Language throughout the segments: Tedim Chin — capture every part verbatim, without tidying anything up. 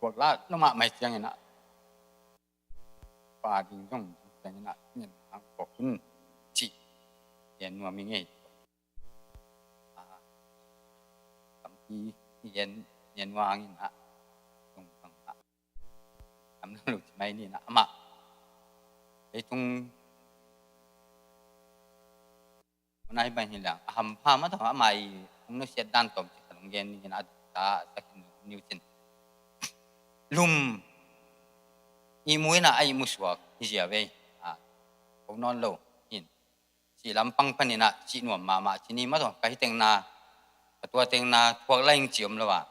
Thuak la lo mahmah ciangin ah, pa ding zong ciangin ah, ngen hang kawk un cih gen nuam i ngei. Ah, tampi i gen, gen nuam hangin ah, zong bang ah, tam lo lo ci mai ni nah, amah ei tung nai bang hi leng, a hampha mah tawh amah i hong nusiat dan tawm ci khat hong gen ni in, a diktak a sakhin niu cin. Lum ihmu in ah, a ihmu suak hi zia vei. Ah, ko nawn lo in, cih lampang panin ah cih nuam mahmah ci ni mah tawh, ka hi tengna, ka tua tengna thuak la ing ci om lo a,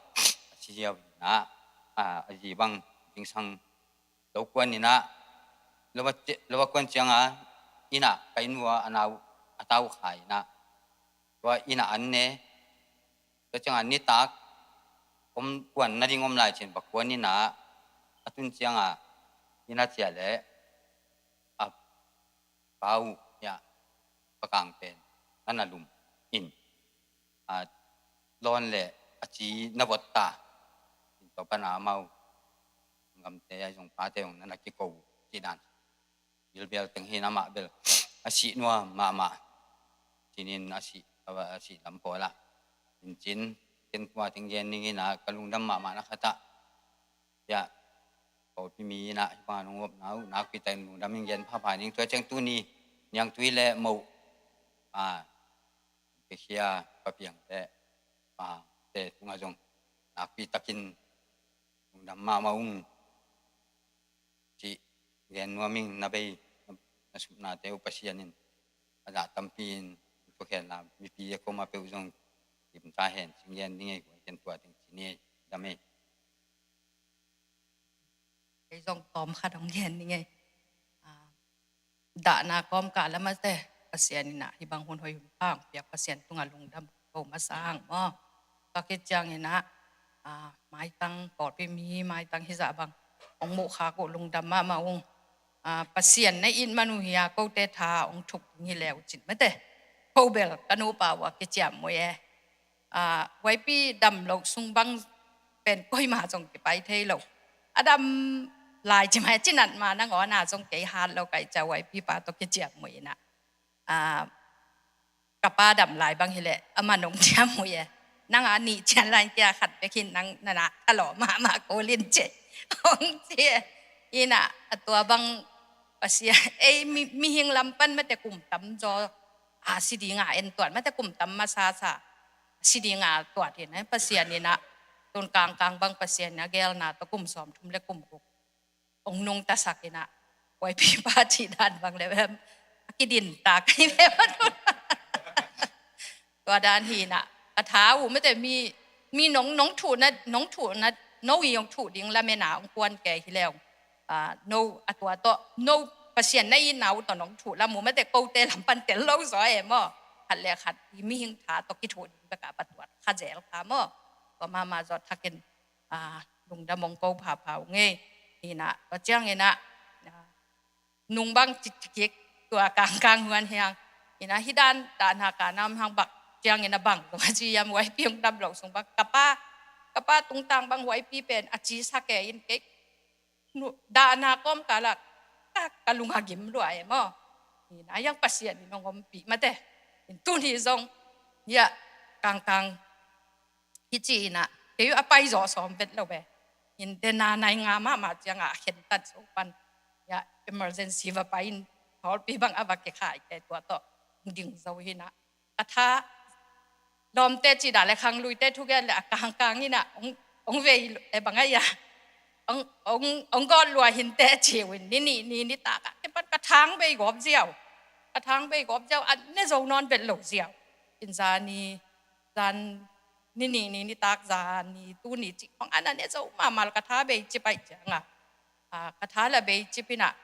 a ci ziau in ah, ah, a zi bang zingsang lo kuan in ah, lo a ci-, lo a kuan ciang a, inn ah ka inn vua a nau a tau khai in ah, tua inn ah an ne. Tua ciang a nitak om kuan nading om lai cin va kuan in ah, a tun ciang a, inn ah ciah leh a pa uh hiah, pa kang pen na na lum in, a lawn leh a ci na vot ta in, tua pan a amau gamte a zong pate zong na na kiko uh ci dan. Bilbel teng hi in amah bel a sih nuam mahmah cinin a sih, a sih lam pawl ah in cin, ken tua teng gen ning in ah, ka lungdam mahmah na khat ah. Hiah, pawlpi mi in ah hih bang nong omna uh nakpi takin lungdam in gen phapha ning. Tua ciang tuni niangtui leh moh, ah, piakhia papiang te, ah, te tungah zong nakpi takin lungdam mahmah ung cih gen nuam ing. Na bei, na supnate uh Pasian in a dah tampi in thukhen la, mipi a koma peuh zong limta hen cih gen ding ei, ken tua teng ci ni ei, dam ei. Kei zong tawm khat hong gen ning ei. Ah, dahna kawmkal ah mate, Pasian in ah hih bang hun hoih hun pha hong piak Pasian tungah lungdam ko masa hang maw. Tua khit ciangin ah, ah, maitang pawlpi mi, maitang hizah bang hong muh khak uh lungdam mahmah ung. Ah, Pasian na it man uh hi a, kote tha hong thuk ding hi leu cin mate. Ko bel ka nupa uh a kiciam uh e. Ah, huaipi dam loh sung bang pen koima zong kipai thei lo. A dam lai ci mai, cinat ma nangawn a zong kei hat lo kai ca, huaipi pa tawh kiciam uh in ah. Ah, ka pa dam lai bang hileh amah nong ciam uh e. Nang a nih cian lai kia khat bek hin nang na na ka lawh mahmah ko lin ci, hong ci e. In ah a tua bang Pasian, ei mi, mihing lam pan mate kum tam zaw a si ding a en tuat, mate kum tam masa sa si ding a tuat in, eh, Pasian in ah tun kangkang bang Pasian in ah gelna tawh kum sawmthum le kum guk hong nungtasak in ah, huaipi pa cih dan bang le vem a kidin tak hi ve. Tua dan hi in ah, ka tha uh mate mi, mi nong, nong thuhna, nong thuhna, no i hong thuh ding lamen a hong kuan kei hi leu. Ah, no a tua tawh, no Pasian na itna uh tawh nong thuh lam uh mate, kote lam pan tel lo zaw e maw. Khat le khat i mihing tha tawh kithuh ding bek a va tuat kha zel kha maw. Tua mahmah zaw thakin, ah, lungdam hong ko phapha ung ei. Hi in ah, tua ciangin ah, ah, nung bang cikcikik tua kangkang huan hiang. In ah hih dan dahna ka nam hang bak ciangin ah bang zong a ci hiam, huaipi hong dam loh sung bang. Ka pa, ka pa tungtang bang huaipi pen a ci sak e in, kei nu, dahna kawmkal ah ka, ka lung a gim lua e maw. In ah hiang Pasian in hong ompih mate. In tuni zong hiah kangkang hi ci in ah, kei a pai zawh sawm vet lo ve. In dena nai nga mahmah ciang a khentat zo pan, hiah emergency va pai in, pawlpi bang a va kikhai te tua tawh ding zo hi in ah. Ka tha lawmte cih dah le khangluite thugen le a kangkang in ah hong, hong vei e bang a ia, hong, hong, hong gawt lua hinte ci uh in, ni nih ni nitak ah kipan ka thang bei gawp ziau. Ka thang bei gawp ziau, a ne zo nawn vet lo ziau. In zani, zan, ni nih ni nitak zani, tuni cih khong a na ne zo mahmah, ka tha bei cip aih ciang a, ah, ka tha la bei cip in ah,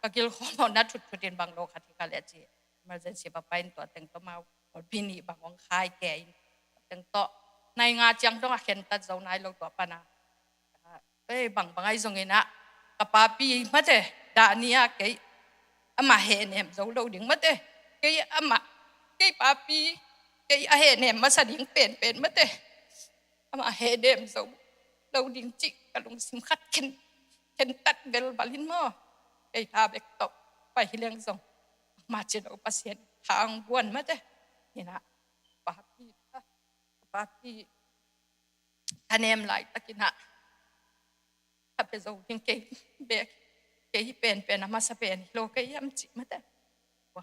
ka gil khawm hong na thutthut in bang lo khat hi ka le ci. Emergency va pai in tua teng tawh mau pawlpi nih bang hong khai ke in, tua teng tawh nai nga ciang dong a khentat zo nai lo tua pan a. Ah, ei, bangbang ahi zongin ah, ka papi mate, dah ni a kei amah hehnem zo lo ding mate. Kei amah, kei papi, kei a hehnem masa ding penpen mate. Amah hehnem zo lo ding cih ka lungsim khat khen, khen tat velval in maw. Kei ta bek tawh pai hi leng zong, ma cin o Pasian tha ang guan mate. Hi na, papi, papi, ka nem laitak hi na, ka pe zo ding kei bek, kei hi penpen a masa pen hi lo kei hiam cih mate. Tua,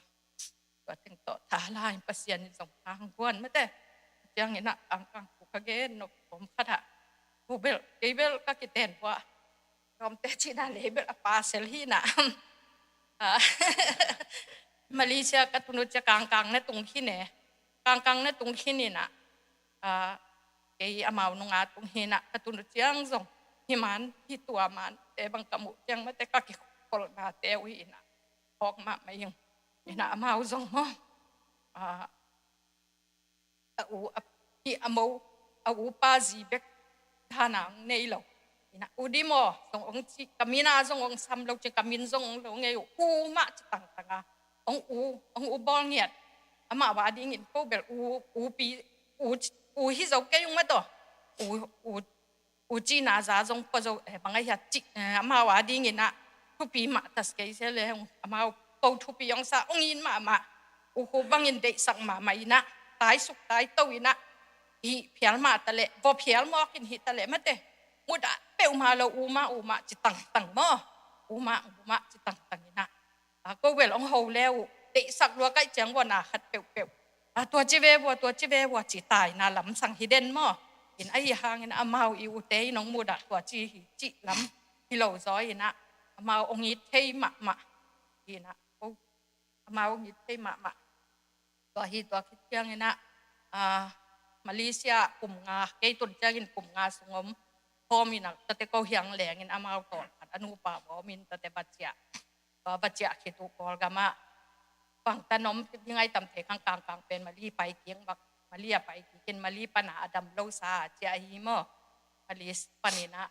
tua teng tawh tha lai Pasian in zong tha ang guan mate. Ciangin ah kangkang thu ka gen nop om khat ah, thu bel, kei bel ka kiten tua, nomte cihna lei bel a pasel hi na. Ah, Malaysia ka tun uh ciang kangkang na tung hi ne. Kangkang na tung hi ni na. Ah, kei amau nunga tung hi na, ka tun uh ciang zong hi man, hi tua man te bang ka muh ciang mate ka kikolnate uh hi na. Hawk mahmah ing. Hi na, amau zong maw, ah, a u a pi a mo, a upa zi bek dana ang nei lo. Hi na, u di maw zong ong ci, ka min a zong ong sam lo ci, ka min zong ong lo ngei uh, u mah ci tangtang a. Ong u, ong u bawl ngiat. Amah uh a dingin ko bel u, u pi, u, u hi zo kei ung mah tawh. U, u, u cina za zong pua zo, eh, bang a hia cih, eh, amau a dingin ah thupi mah tas kei se le, amau ko thupi ong sa, ong it mahmah. U khu bangin deihsak mahmah in ah, taisuk taito in ah, hih phial mah ta leh, vua phial mawk in hih ta leh mate. Mudah peuhmah lo, u mah, u mah ci tangtang maw. U mah, u mah ci tangtang in ah. A, ko bel ong ho le uh, deihsak lua kaih ciang vua na khat peuhpeuh. A, tua ci ve vua, tua ci ve vua ci tai na lamsang hi den maw. In ahi hangin amau i ute in ong mudah tua ci hi cih lam hi lo zaw in ah, amau ong it thei mahmah. Hi na, ko, amau ong it thei mahmah. Tua hi, tua khit ciangin ah, ah, Malaysia kum nga, kei tun ciangin kum nga sung om. Home in ah tate ko hiang lengin amau tawlkhat a nupa bawm in tate va ciah. Tua va ciah khit uh Kawlgam ah bangtan om ding ai tam thei kang kangkang pen Mali pai kik bak, Mali a pai kik in, Mali pan a a dam lo sa ciah hi maw. Mali pan in ah,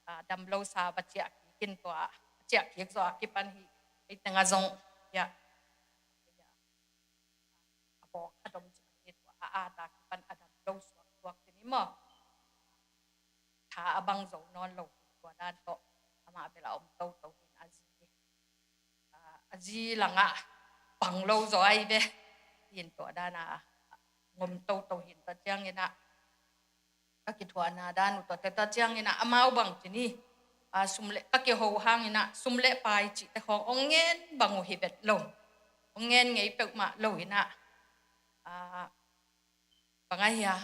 a dam lo sa va ciah kik in, tua ciah kik zaw a kipan hi. Ei teng a zong, ya, a bawk a dom ci mai ni, tua a ata kipan a dam lo suaksuak ci ni maw. Tha a bang zo nawn lo hi, tua dan tawh amah bel a om toto hi in, a zi, a, a zi langah bang lo zaw ai ve. Hi in tua dan a om toto hi in, tua ciangin ah ka kithuahna dan uh tuate, tua ciangin ah amau bang ci ni, a, sum le, ka kiho hangin ah sum le pai cihte khawng ong ngen bang uh hi vet lo. Ong ngen ngei peuhmah lo in ah, a, bang a hia,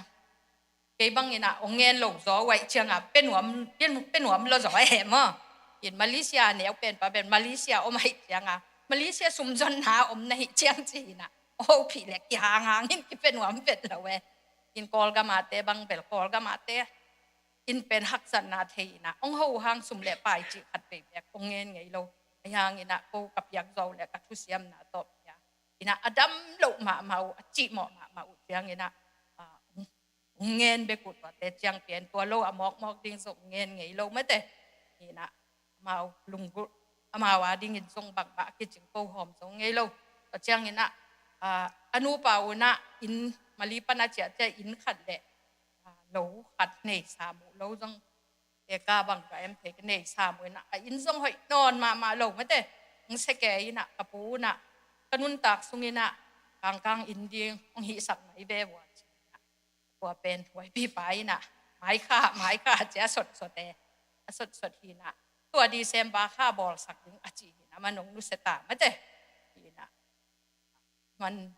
kei bangin ah ong ngen lo zaw uh aih ciang a pe nuam, pe, pe nuam lo zaw e maw. In Malaysia neu pen pa pen Malaysia om aih ciang a, Malaysia sumzonna om na hih ciang ci in ah, hopih le kihanghang in kipe nuam vet lo e. In Kawlgam ate bang bel Kawlgam ate in pen haksatna thei in ah, ong ho hang sum le pai cih khat vei bek ong ngen ngei lo. Ahi hangin ah ko ka piak zaw le ka thusiamna tawh pia in ah, a dam loh mahmah uh, a cihmawh mahmah uh ciangin ah, a, ong, ong ngen bek uh tuate ciang pian, tua lo a mawkmawk ding zong ngen ngei lo mate. Hi in ah, amau lunggulh, amau a dingin zong bangmah a kicing ko hawm zong ngei lo. Tua ciangin ah, a, a nupa un ah inn, Mali pan a ciah ciah inn khat le, a, lo khat nei sam uh, lo zong teka bang ka em thei ka nei sam uh in ah, a inn zong hoih nawn mahmah lo mate. Ong se ke in ah, ka pu un ah ka nuntak sungin ah kangkang inn ding ong hihsak mai ve vua ci in ah, tua pen huaipi pa in ah, maikha, maikha ci a, sotsot e, a sotsot hi in ah, tua December kha bawlsak ding a ci hi in ah, man ong nusia ta mate. Hi in ah, man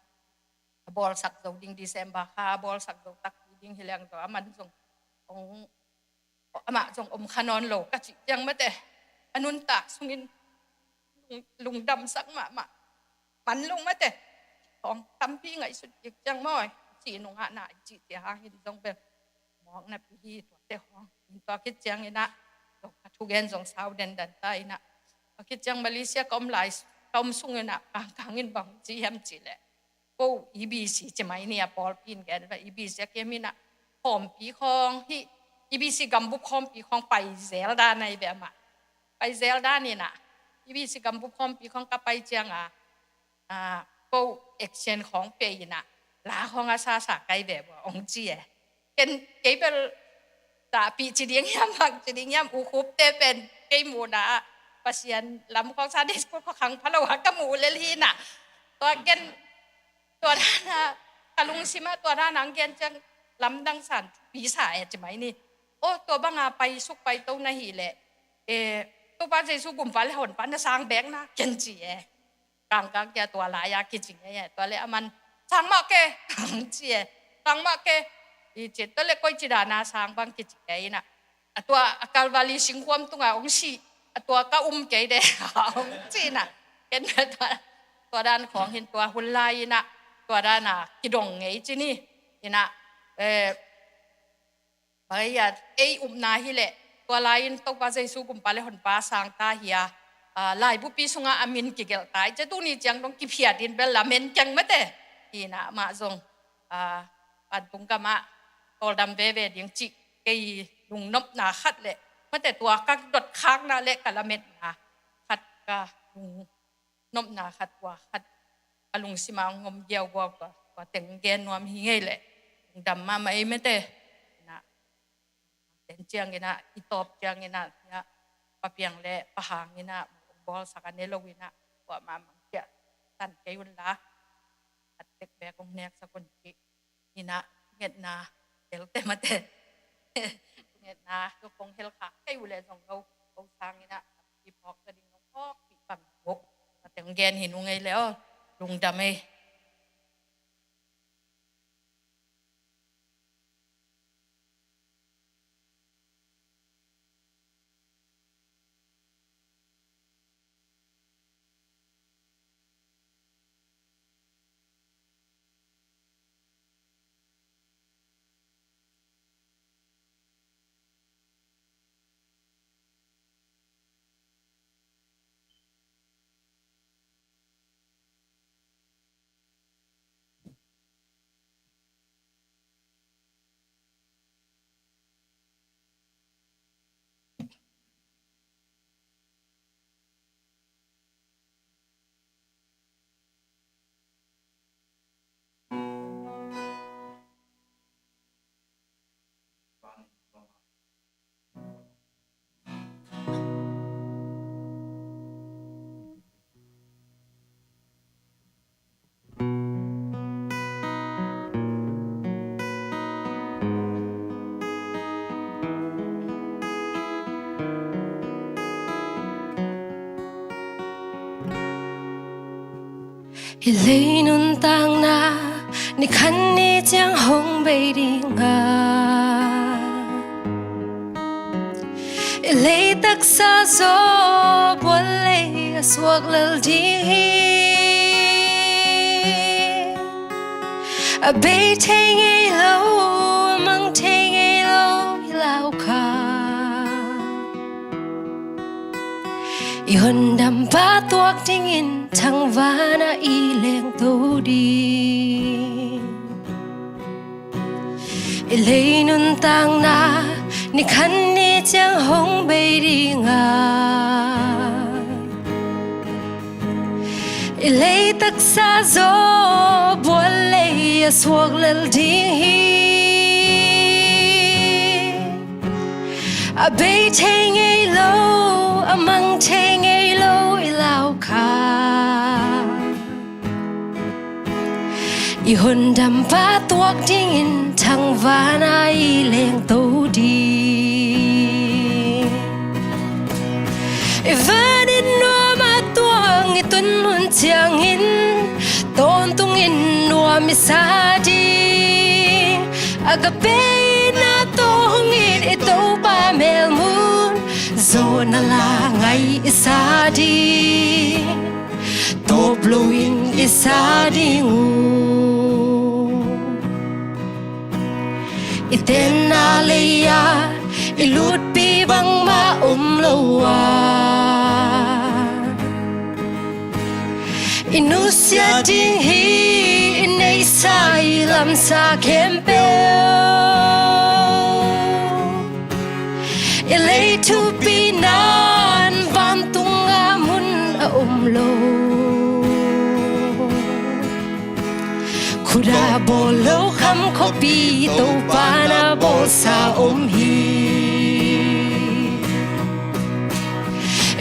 a bawlsak zo ding, December kha a bawlsak zo takpi ding hi leng zaw, a man zong ong, amah zong om kha nawn lo ka cih ciang mate, a nuntak sungin lung, lungdamsak mahmah man lo mate. Hong tampi ngaihsut kik ciang maw, ci nungah na i cih cia hangin zong bel mawk napi hi tuate hong. In tua khit ciangin ah, zong ka thugen zong sau dendan ta in ah, tua khit ciang Malaysia ka om lai, ka om sungin ah kangkang in bang ci hiam cih leh, ko E B C ci mai ni, a pawlpi in gen va, E B C a kem in ah, khawmpi khawng hi, E B C gambup khawmpi khawng pai zel dan ai ve amah. Pai zel dan in ah, E B C gambup khawmpi khawng ka pai ciang a, a, ko action khawng pe in ah, la khawng a sasa kai ve vua ong ci e. Ken, kei bel tahpih ci ding hiam, bang ci ding hiam, U Khup te pen kei muhna ah Pasian lam khawng Sunday school khawng khang pha lo a ka muh lel hi na. Tua gen, tua dan a ka lungsim ah tua dan a ang gen ciang lamdang san thupi sa e ci mai ni. O, tua bang a pai suk pai to na hi leh, e, Topa Jesu gumpa le honpa na sang bek na ken ci e. Kangkang kia tua lai a kici ngei e. Tua le aman sang mah ke ci e. Sang mah ke. I ci tua le koi ci dan a sang bang kici ngei ina. A tua a Kalvari singkhuam tunga hong si. A tua ka um kei de hong ci ina. Ken tua, tua dan khawng hin tua hun lai ina. Tua dan a kidong ngei ci ni. Ina, eh, Bang ei a, ei upna hi leh, tua lai-in Topa Jesu gumpa le honpa sang ta hi a, a, laibupi sungah a min kigelh ta i ci, tuni ciang dong kiphiat in bel lamen keng mate. Hi na mah zong, a, vantung gamah tawldam veve ding cih kei lungnopna khat le mate, tua ka dotkhakna le ka lametna khat, ka lung nopna khat, tua khat ka lungsim ah hong om giauguau, tua, tua teng gen nuam hi ngei leh. Lungdam mahmah ei mate. Na, ten ciang ina, i tawp ciang ina, ina, Pa Piang le Pa Hang ina hong bawlsak a ne lo ina, tua mahmah ciah tan kei un la. Khat tek bek hong neksak un ci. Ina, ngetna, tel te mate. Ngetna, tua kong hel kha kei u le zong lo, ko sang ina, i phawk ta ding nong phawk, pi pam nong. Mate hong gen hi nung ei le o, lungdam ei. I lei nuntakna nikhat ni ciang hong bei ding a, i lei taksa zaw bual lei a suak lel ding hi. A bei thei ngei lo, a mang thei ngei lo i lau kha. I Hondampa tuak dingin thangvana i lengto ding. I lei nuntakna nikhat ni ciang hong bei ding a, i lei taksa zaw bual lei a suak lel ding hi. A bei thei ngei lo, a mang thei ngei lo i lau kha. I Hondampa tuak dingin thangvana i lengto ding. I van in nuam a tuang i tun hun ciangin, tawntungin nuam i sa ding. Agape in a tawh hong it i Topa melmun, zawhna la ngai i sa ding. Tawp loin i sa ding uh. I tenna lei-ah i lutpi bangmah om lo a, i nusia ding hi i neihsa i lamsa khempeuh. I lei thupi nan vantungah mun a om lo. Buddha bawl lo kham khuapi Topa na bawlsa om hi.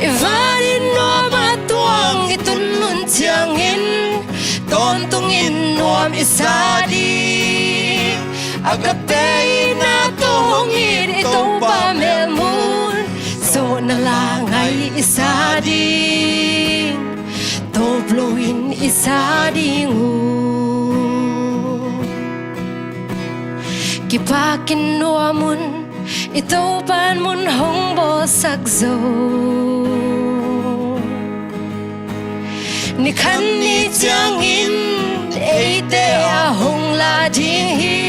I vanin nuam a tuang i tun nun ciangin tawntungin nuam i sa ding. Agape i na tawh hong it i Topa melmun zawhna la ngai i sa ding. Tawp loin i sa ding uh. Kipakin nuam un i Topan mun hong bawlsak zo. Nikhat ni ciangin eite a hong la ding hi.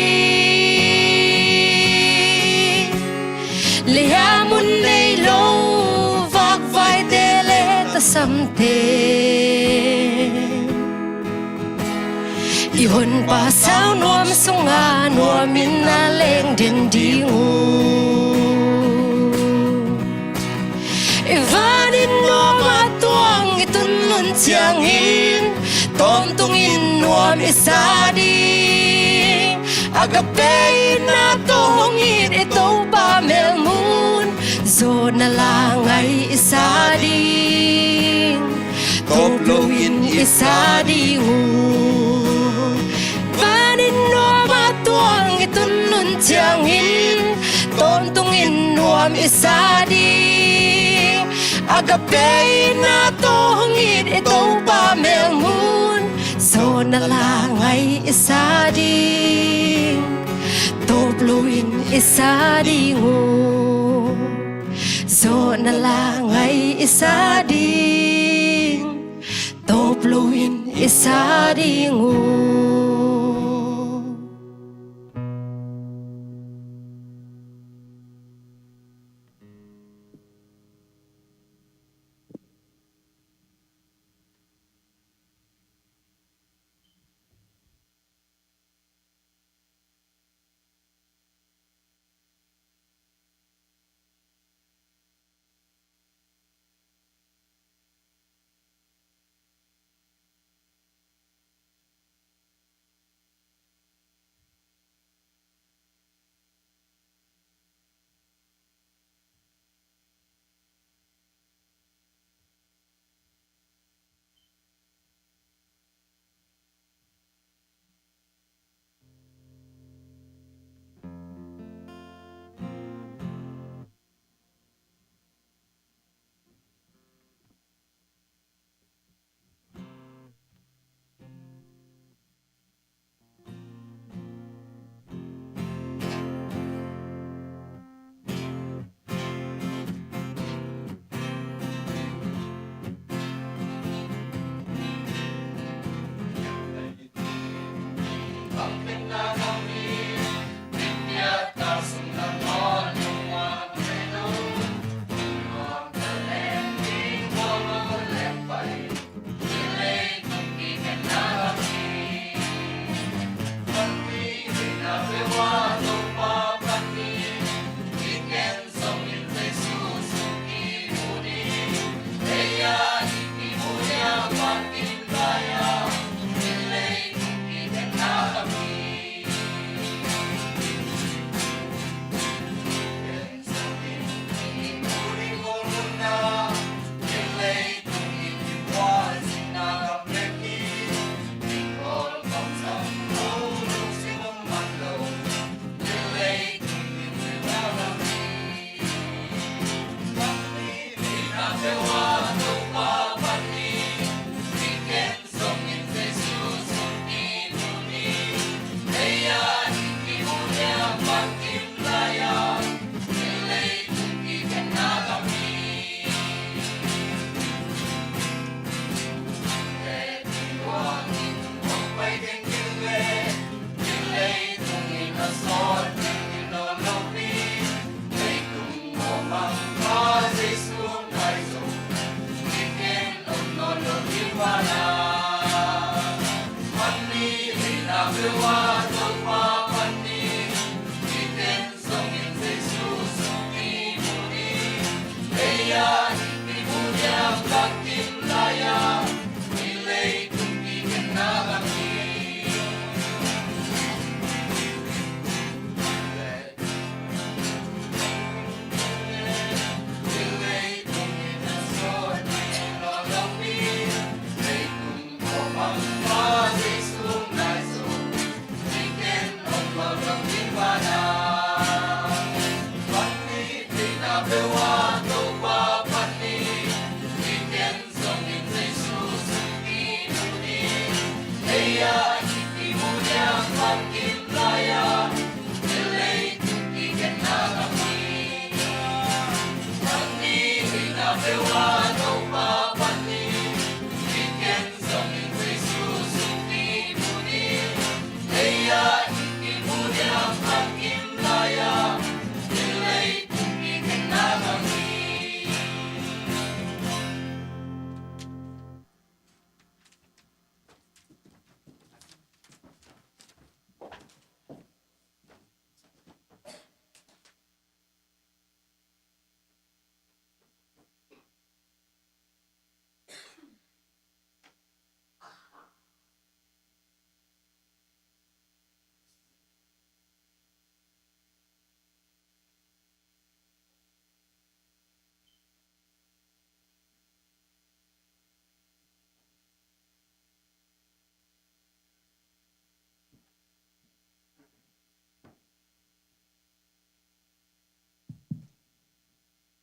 Leiah mun nei lo vakvaite le tasamte i honpa sau nuam sunga nuamin a leng den ding uh. I vanin nuam a tuang i tun nun ciangin tawntungin nuam i sa ding. Agape i na tawh hong it i Topa melmun zawhna la ngai i sa ding. Tawp loin i sa ding uh. Vanin nuam a tuang i tun nun ciangin tawntungin nuam i sa ding. Agape i na tawh hong it i Topa melmun zawhna la ngai i sa ding. Tawp loin i sa ding uh. Zawhna la ngai i sa ding. Tawp loin i sa ding uh.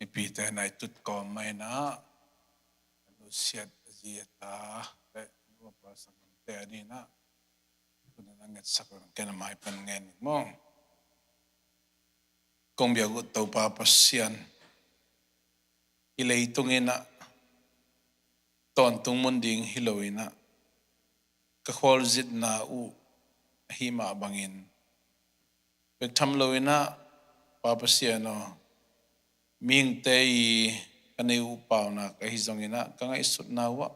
Mipite na i tut kawm mah inah, a nusiat a zi a ta le nu a pa sanggamte a dinah, tuni na ngetsak lo, ken a mai pan ngen ning maw. Kong biak uh Topa Pasian, i leitung inah tawntung mun ding hi lo inah, ka khualzinna uh ahi mah bangin, bek tham lo inah, Pa Pasian aw, mihingte i ka nei uh paunak ahi zong inah, ka ngaihsutna uh ah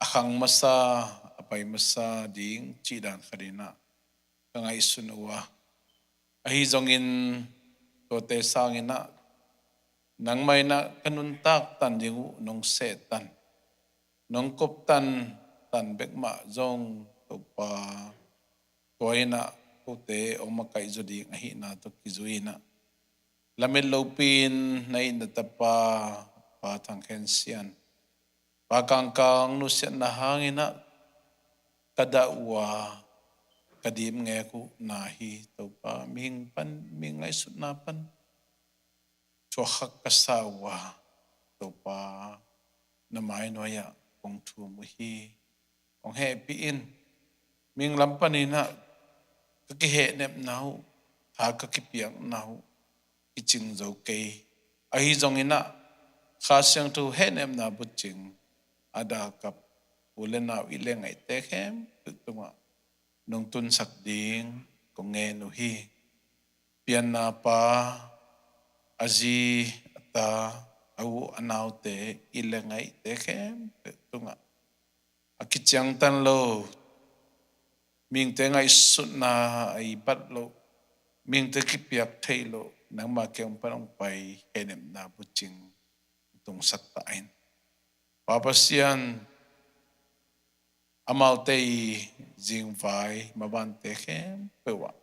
a khang masa, a pai masa ding cih dan khat inah ka ngaihsun uh a, ahi zongin tuate sang inah nangmah inah ka nuntak tan ding uh nong seh tan, nong kop tan, tan bek mah zong Topa, tua inah kote hong makaih zaw ding ahihna tawh kizui inah, lamet lopi in na it na tapa Pa Thang Khen Sian, Pa Kang Kang nusiatna hang inah ka dah uh a, ka dipngek uh na hi Topa, mihing pan, mihing ngaihsutna pan thuakhak ka sa uh a, Topa, na mai nuai ah kong thum uh hi. Hong hehpih in. Mihing lam pan inah ka kihehnepna uh, tha ka kipiakna uh kicing zo kei. Ahi zong inah Kha Siangtho hehnepna bucing a dakap u le nau, it le ngaihte khempeuh tungah nong tunsak ding kong ngen uh hi. Pianna pa, a zi, a ta, a u a naute, it le ngaihte khempeuh tungah a kiciangtan lo, mihingte ngaihsutna a i bat loh, mihingte kipiak theih loh, nangma kiang pan hong pai hehnepna bucing tungsak ta in. Pa Pasian, amaute i zingvai mabante khempeuh ah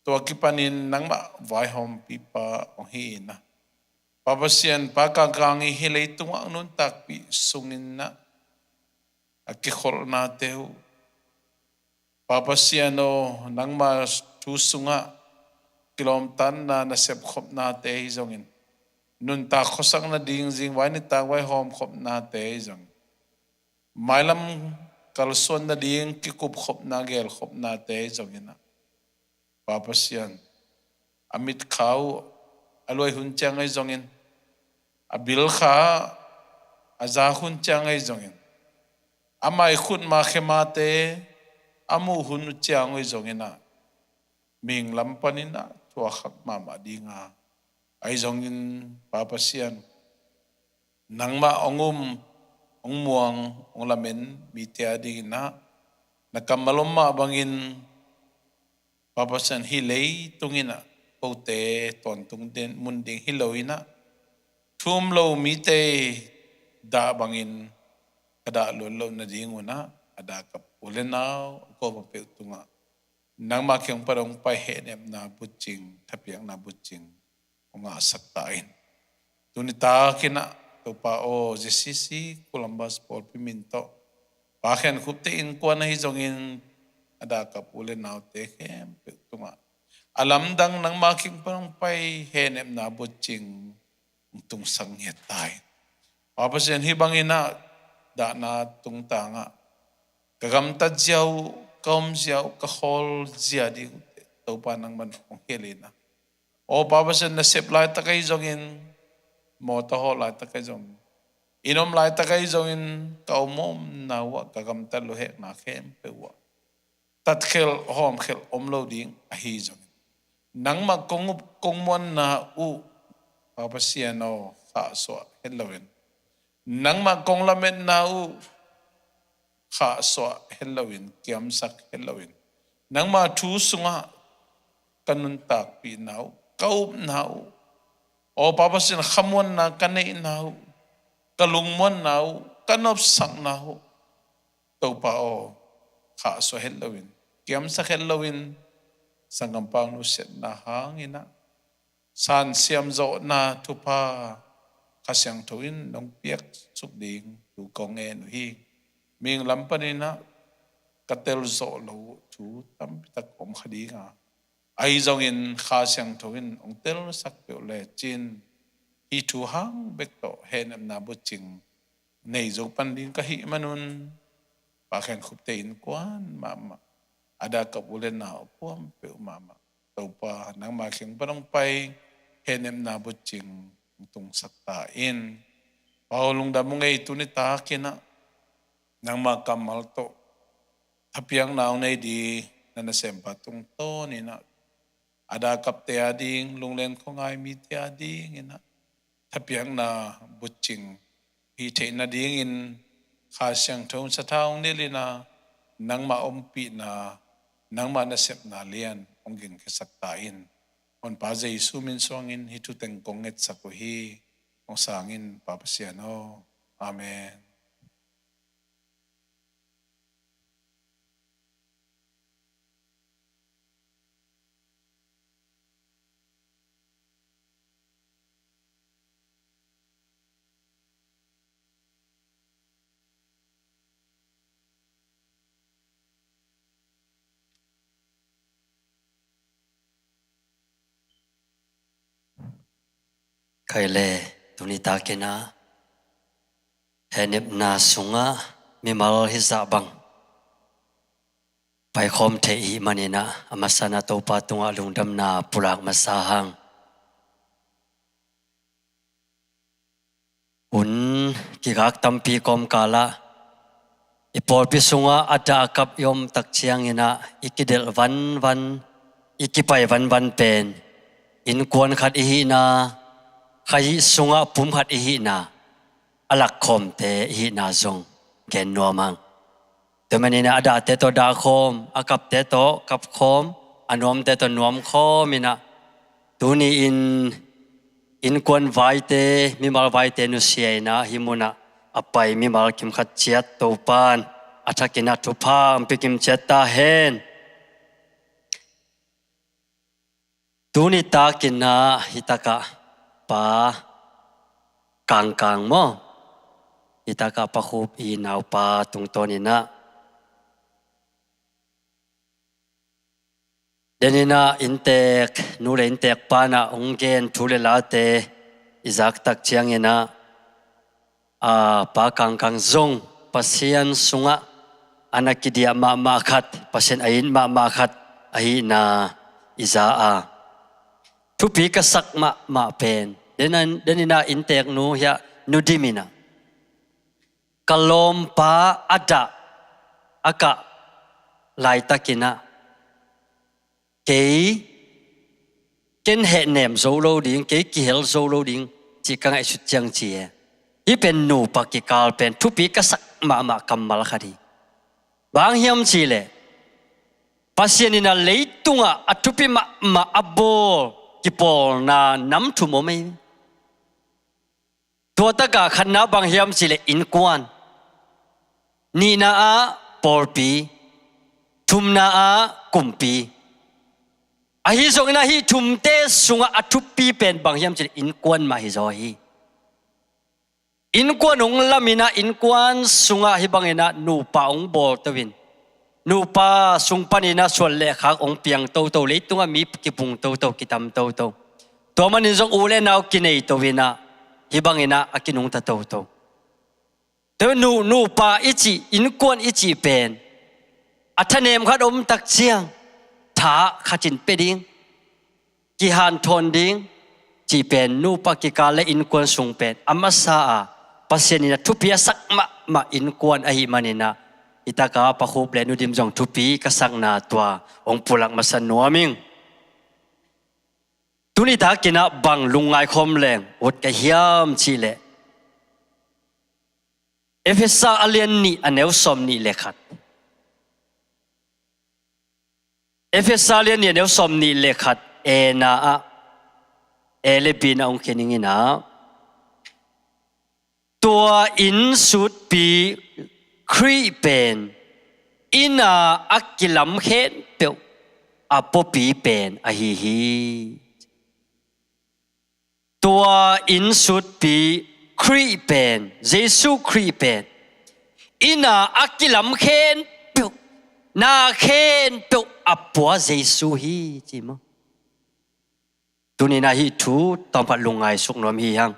tua kipanin nangmah vaihawmpipa hong hi inah, Pa Pasian, Pa Kang Kang i hih leitungah nuntakpih sung inah a kikholhnate uh, Pa Pasian aw, nangma thu sungah kilawmtatna nasep khopnate ahi zongin, nuntak khuasak nading zingvai nitak vaihawm khopnate ahi zongin, mailam kalsuan nading kikup khopna, gel khopnate ahi zongin ah, Pa Pasian, a mitkha uh a luai hun ciang ahi zongin, a bilkha a zak hun ciang ahi zongin, a maikhut ma khemate a muh hun uh ciang ahi zongin ah, mihing lam panin ah thuakhak mahmah ding a, ahi zongin Pa Pasian, nangmah hong um, hong muang, hong lamen mite a dingin ah, na kammal om mah bangin, Pa Pasian, hih leitung inah kote tawntung den mun ding hi lo inah, thu um lo mite dah bangin ka dah luat loh nading un ah, a dakap u le nau a kawm a peuh tungah nangma kiang pan hong pai hehnepna bucing, thapiakna bucing hong ngahsak ta in. Tuni takin ah Topa aw, J C C Columbus pawlpi min tawh, Pa Khen Khup te innkuan ahi zongin, a dakap u le naute khempeuh tungah a lamdang nangma kiang pan hong pai hehnepna bucing hong tungsak ngiat ta in. Pa Pasian, hih bangin ah dahna tungtang ah ka gamtat zia uh, ka om zia uh, ka khawl zia ding uh Topa nangman hong hilh in ah, aw Pa Pasian, na sep laitak ahi zongin, mawtaw hawl laitak ahi zongin, inn om laitak ahi zongin, ka om omna uh ah, ka gamtat lo hekna khempeuh uh ah tatkhelh hawmkhelh om lo ding ahi zongin, nangmah kong up kong muanna uh, Pa Pasian aw, khahsuah het loin, nangmah kong lametna uh khahsuah het loin, kiamsak het loin, nangma thu sungah ka nuntakpihna uh, ka upna uh, aw Pa Pasian, khamuanna ka neihna uh, ka lungmuanna uh, ka nopsakna uh, Topa aw, khahsuah het loin, kiamsak het loin, sanggampa nusiatna hangin ah, sansiam zawhna thupha Kha Siangtho in nong piaksuk ding thu kong ngen uh hi. Mihing lam panin ah ka telzawh loh uh thu tampitak om kha ding a, ahi zongin Kha Siangtho in hong telsak peuh lecin, hih thu hang bek tawh hehnepna bucing nei zo pan ding ka hih manun, Pa Khen Khup te innkuan mahmah, a dah kap u le nau puampeuh mahmah, Topa nangma kiang pan hong pai hehnepna bucing hong tungsak ta in. Pa aw, lungdam ung ei, tuni takin ah nangma kammal tawh thapiakna hong nei ding na nasempa tungtawnin ah, a dah kapte a ding, lunglen khuangai mite a dingin ah thapiakna bucing hih theih nadingin Kha Siangtho sathau hong nilhin ah, nangma ompihna, nangma nasepna lian hong gingkhiasak ta in. Honpa Jesu min suangin hih thu teng kong ngetsak uh hi. Hong sang in, Pa Pasian aw. Amen. Kei le, tuni takin ah hehnepna sungah mimal hih zah bang paikhawm thei i hih manin ah, a masa-in ah Topa tungah lungdamna pulak masa hang. Hun kigak tampi kawmkal ah i pawlpi sungah a dah a kap i om tak ciangin ah i kidelh vanvan, i kipai vanvan pen innkuan khat i hihna, khaih sungah pum khat i hihna, a lakkhawmte i hihna zong gen nuam hang. Tua manin ah a dahte tawh dahkhawm, a kapte tawh kapkhawm, a nuamte tawh nuamkhawm in ah, tuni-in innkuan vaite, mimal vaite nusia in ah hih munah a pai mimal kimkhat ciat Topa'n a thakin ah thupha hong pia kim ciat ta hen. Tuni takin ah hih takah Pa Kangkang maw, hih takah Pa Khup i naupa tungtawnin ah, denin ah innteek nu le innteek pa'n ah hong gen thu le late i zak tak ciangin ah, a, Pa Kangkang zong Pasian sungah a na kidiah mahmah khat, Pasian a it mahmah khat ahihna i za a, thupi ka sak mahmah pen, denin ah, denin ah innteek nu hiah Nu Dim in ah, ka lawmpa a dah a kah laitakin ah, kei, ken hehnem zo lo ding, kei kihel zo lo ding cih ka ngaihsut ciang ci e. Hih pen nupa kikal pen thupi ka sak mahmah kammal khat hi. Bang hiam cih leh, Pasian in ah leitungah a thupi mahmah a bawl kipawlna nam thum om hi. Tua takah khatna bang hiam cih leh innkuan, nihna ah pawlpi, thumna ah kumpi. Ahi zongin ah hih thumte sungah a thupi pen bang hiam cih leh innkuan mah hi zaw hi. Innkuan hong lamin ah, innkuan sungah hih bangin ah nupa hong bawl to in, nupa sung panin ah suan le khak hong piang toto, leitungah mi kipung toto, kitam toto. Tua manin zong u le nau kinei to in ah, hih bangin ah a kinungta toto. Tua nu, nupa i cih, innkuan i cih pen a thanem khat om tak ciang tha khat in pia ding, kihanthawn ding cih pen nupa kikal le innkuan sung pen a masa a Pasian in a thupi a sak mahmah innkuan ahih manin ah, hih takah Pa Khup le Nu Dim zong thupi ka sakna tua hong pulak masa nuam ing. Tuni takin ah bang lungngai khawm leng ut ka hiam cih leh, Efesa a lian nih a neu sawm nih le khat. Efesa lian nih a neu sawm nih le khat, A na ah, A le B na hong khen ning in ah, tua innsutpi Khrih pen inn a a kilam khempeuh a puapi pen ahi hi. Tua innsutpi Khrih pen, Jesu Khrih pen inn a a kilam khempeuh, na khempeuh a pua Jesu hi, ci maw. Tuni-in ah hih thu tawmkhat lungngaisuk nuam hi hang.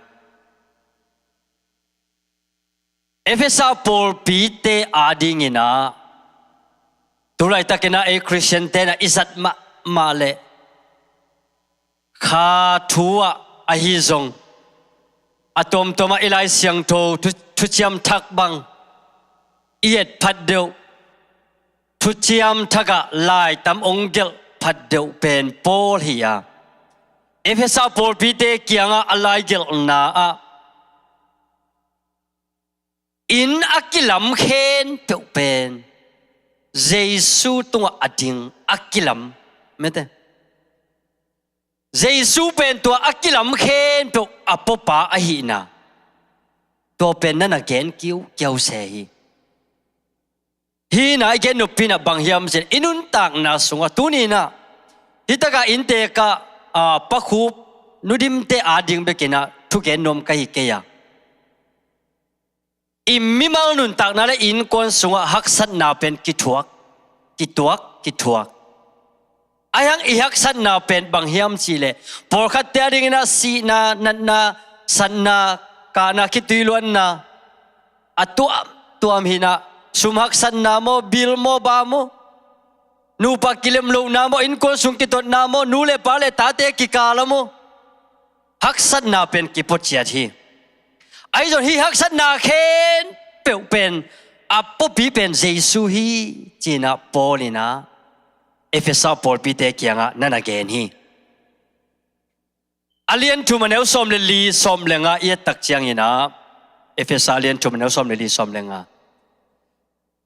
Efesa pawlpite adingin ah tu laitakin ah ei Khristiante in ah i zat mahmah leh kha thu ah ahi zong a tuamtuam ah i Lai Siangtho thu, thuciam thak bang i et phat deuh, thuciam thak ah laitam ong gelh phat deuh pen Paul hi a, Efesa pawlpite kiangah a laigelhna ah inn a kilam khempeuh pen Jesu tungah a ding a kilam, mete. Jesu pen tua a kilam khempeuh a puapa ahihna, tua pen na na gen kiukiau se hi. Hih in ah i gen nopna bang hiam cih leh i nuntakna sungah tuni-in ah hih takah inntek ah, aa, Pa Khup, Nu Dimte ading bekin ah thugen nuam ka hi kei a, i mimal nuntakna leh innkuan sungah haksatna pen kithuak, kituak, kithuak. Ahi hang i haksatna pen bang hiam cih leh pawlkhatte adingin ah sihna, natna, satna, kahna, khituiluanna, a tuamtuam hi-in ah, sum haksatna maw, bil maw, baa maw, nupa kilemlohna maw, innkuan sung kitotna maw, nu leh pa leh tate kikal a maw, haksatna pen kipua ciat hi. Ahi zong hih haksatna khempeuh pen a puapi pen Jesu hi, ci-in ah Paul in ah Efesa pawlpite kiangah na na gen hi. A lian thum, a neu sawm le li, sawm le nga i et tak ciangin ah, Efesa a lian thum, a neu sawm le li, sawm le nga,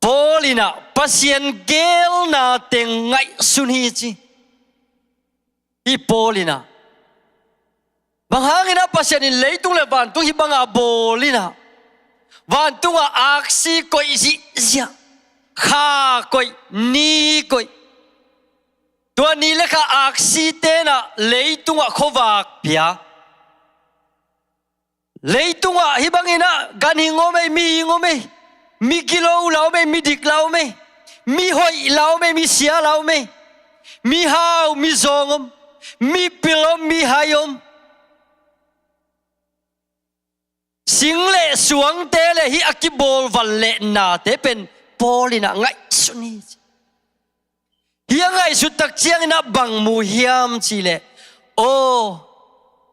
Paul in ah Pasian geelnate ngaihsun hi ci. Hih Paul in ah bang hangin ah Pasian in leitung leh vantung hih bangah bawl in ah, vantungah aksi koih zihziah, kha koih, ni koih, tua ni leh kha aksite in ah leitungah khuavak pia. Leitungah hih bangin ah ganhing om ei, mihing om ei, mi gilo la om ei, mi dik la om ei, mi hoih la om ei, mi sia la om ei, mi hau, mi zawng om, mi pil om, mi hai om. Sing leh suangte leh hih a kibawl van leh nate pen Paul in ah ngaihsun hi. Hih a ngaihsut tak ciangin ah bang mu hiam cih leh, aw,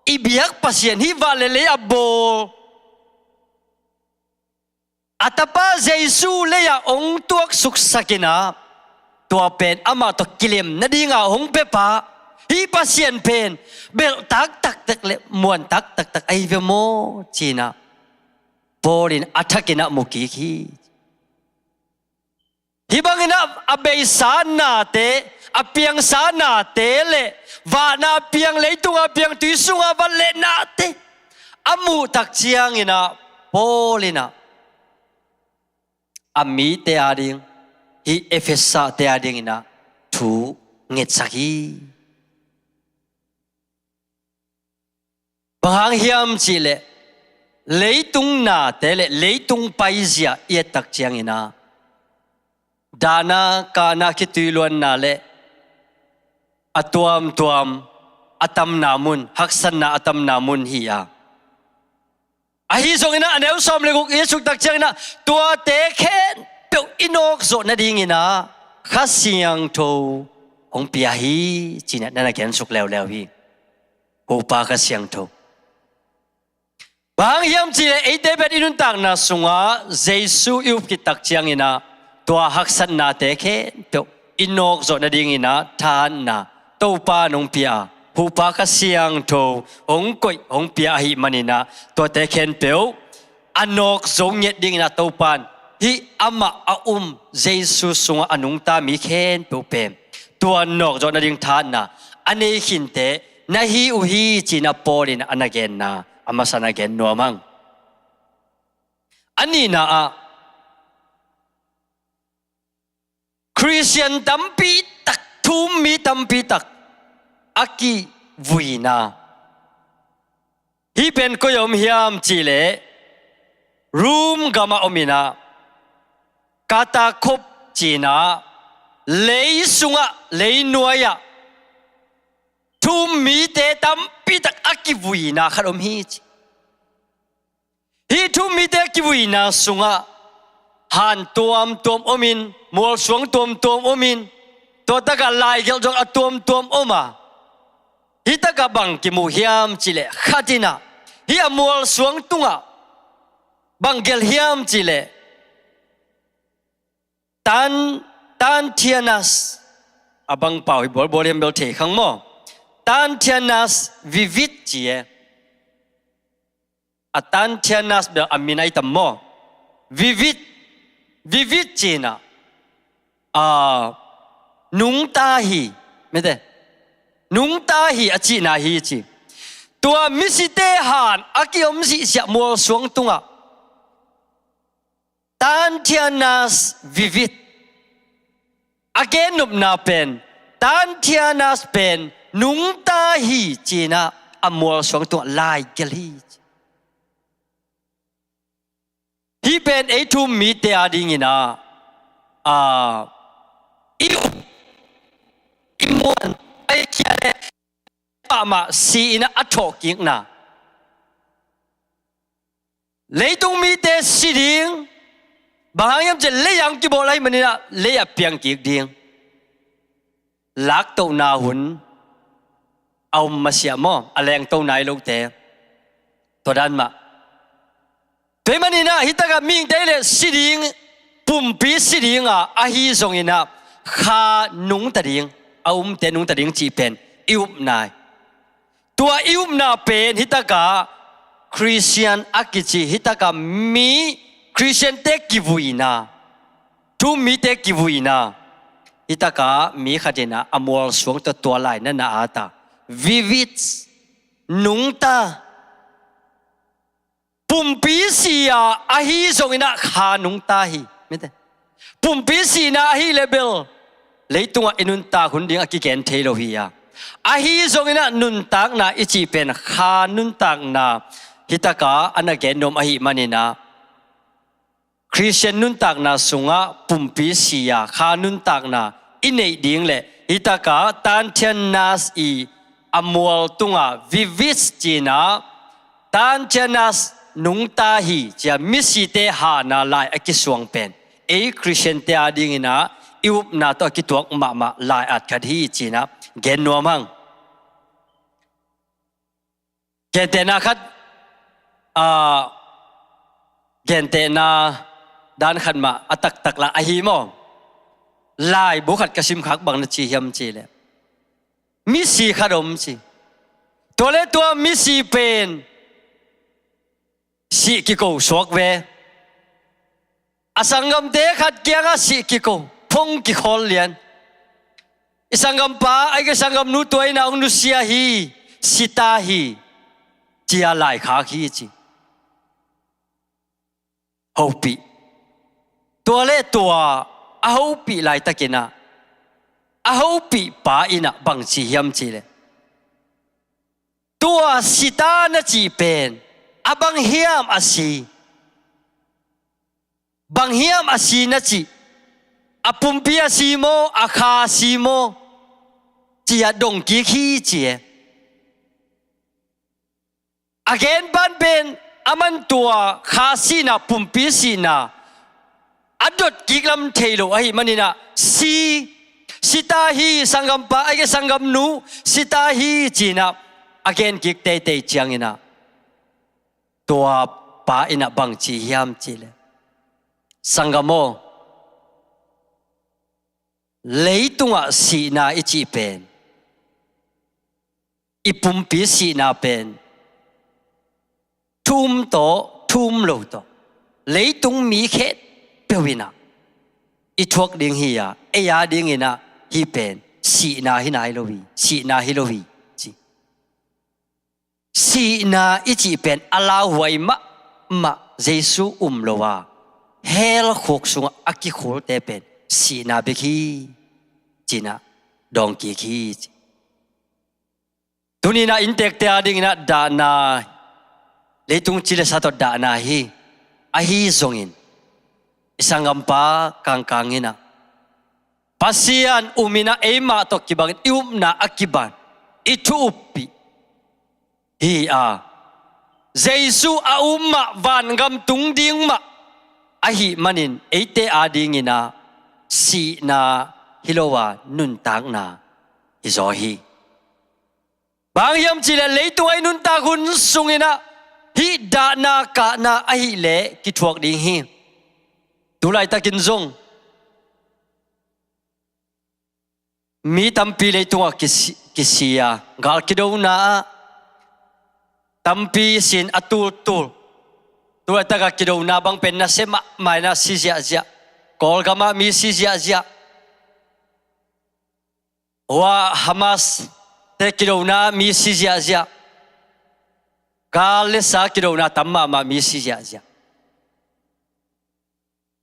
i biak Pasian hih van leh lei a bawl, a tapa Jesu lei-ah hong tuaksuksak in ah, tua pen amah tawh kilem nadinga hong piapa, hih Pasian pen belhtak taktak leh muantak taktak ahi ve maw, ci-in ah Paul in a thakin ah mu kik hi. Hih bangin ah a beisa nate, a piangsa nate leh vana piang, leitunga piang, tui sunga van leh nate a muh tak ciangin ah Paul in ah a mite ading, hih Efesate adingin ah thu ngetsak hi. Bang hang hiam cih leh leitung nate leh leitung paizia i et tak ciangin ah, dahna, kahna, khituiluanna leh a tuamtuam a tamna mun, haksatna a tamna mun hi a, ahi zongin ah a neu sawm le guk i suk tak ciangin ah, tuate khempeuh i nawk zawh nadingin ah Kha Siangtho hong pia hi, ci-in ah na na gensuk leuleu hi. Hupa Kha Siangtho. Bang hang hiam cih leh eite pen i nuntakna sungah Jesu i up khit tak ciangin ah tua haksatnate khempeuh i nawk zawh nadingin ah thahatna Topa in hong pia a, Hupa Kha Siangtho hong koih, hong pia ahih manin ah tuate khempeuh a nawk zo ngiat dingin ah Topa in hih amah a um Jesu sungah a nungta mi khempeuh pen tua nawk zawh nading thahatna a nei khinte na hi uh hi, ci-in ah Paul in a na genna a masa na gen nuam hang. A nihna ah, Khristian tampi tak, thu-um mi tampi tak a kivuina. Hih pen koi-ah om hiam cih leh, Rom gamah om in ah, katakhop ci-in ah, lei sungah, lei nuai-ah Thu-um mite tampitak a kivuina khat om hi ci. Hih thu-um mite kivuina sungah han tuamtuam omin, mualsuang tuamtuam omin, tua takah laigelh zong a tuamtuam om a, hih takah bang kimu hiam cihleh, khat in ah hih a mualsuang tungah bang gelh hiam cihleh, Tan, Tantianus, a bang pau hi bualbual hiam bel thei khang maw? Tantianus Vivid ci e. A Tantianus bel a min ai tam maw? Vivid, Vivid ci-in ah, a, nungta hi, mite, nungta hi a cihna hi ci. Tua misite han a kiom sihsiah mualsuang tungah Tantianus Vivid a gennopna pen, Tantianus pen nungta hi ci-in ah a mualsuang tungah laigelh hi ci. Hih pen ei thu-um mite a dingin ah, a, i up, i muan, a i kia le mahmah si-in ah a thawhkikna. Leitung mite si ding, bang hang hiam cihleh lei-ah kibawl ahih manin ah lei-ah piangkik ding. Laktohna hun a om masiah maw, a lengto nai lote. Tua dan mah. Tua ahih manin ah hih takah mihingte le si ding, pumpi si ding a, ahi zongin ah kha nungta ding, a umte nungta ding cih pen i upna hi. Tua i upna pen hih takah Khristian a kici, hih takah mi Khristiante kivuina, thu-um mite kivuina, hih takah mi khat in ah a mualsuang tawh tua lai na na at a, Vivid, nungta. Pumpi si a, ahi zongin ah kha nungta hi, mite. Pumpi sihna ahih leh bel leitungah i nuntak hun ding a kigen thei lo hi a, ahi zongin ah nuntakna i cih pen kha nuntakna hih takah a na gen nuam ahih manin ah, Khristian nuntakna sungah pumpi si a, kha nuntakna i neih ding le hih takah Tantianus i a mual tungah Vivid ci-in ah, Tantianus nungta hi ci-a misite hana lai a kisuang pen ei Khristiante a dingin ah i upna tawh a kituak mahmah lai-at khat hi ci-in ah gen nuam hang. Gentehna khat, a, gentehna dan khat mah a taktak lah ahi maw? Laibu khat ka simkhak, bang na ci hiam cih leh, misi khat om ci. Tua le tua misi pen sih kiko suak ve. A sanggamte khat kiangah sih kiko, phone kikhawl lian. I sanggampa, ahih kei leh sanggamnu tua in ah hong nusia hi, si ta hi, ci-a laikhak hi ci. Hopih. Tua le tua a hopih laitakin ah, a hopih pa in ah bang ci hiam cih leh, tua si ta na cih pen a bang hiam a si? Bang hiam a si na cih? A pumpi a si maw, a kha a si maw? Ci-a dong kik hi ci e. A gen pan pen aman tua kha sihna, pumpi sihna a dot kik lam thei lo ahih manin ah, si, si ta hi, sanggampa, ahih kei leh sanggamnu si ta hi ci-in ah a gen kik teitei ciangin ah, tua pa in ah bang ci hiam cih leh, sanggam aw, leitungah sihna i cih pen, i pumpi sihna pen thu-um tawh, thu-um lo tawh, leitung mi khempeuh in ah i thuak ding hi a, ei a dingin ah hih pen sihna hi nai lo hi, sihna hi lo hi ci. Sihna i cih pen a lauhuai mahmah Jesu um lo a, hell khuk sungah a kikhulte pen sihna bek hi ci-in ah dawng kik hi ci. Tuni-in ah inntekte a dingin ah dahna, leitung ci le sa tawh dahna hi. Ahi zongin i sanggampa kangkang in ah Pasian um in ah eimah tawh kibangin i upna a kiban, i thu uppih hi a, Jesu a um mah vangam tung ding mah ahih manin eite adingin ah sihna hi lo a nuntakna hi zaw hi. Bang hiam cihleh leitung a i nuntak hun sungin ah hih dahna kahna ahih leh kithuak ding hi. Tulaitakin zong mi tampi leitungah kisi, kisi a, gal kidona ah tampi sin a tultul. Tulaitakah kidona bang pen nasia mahmah in ah si ziahziah. Kawlgamah mi si ziahziah. Hua Hamas te kidona mi si ziahziah. Gal le sa kidona tam mahmah mi si ziahziah.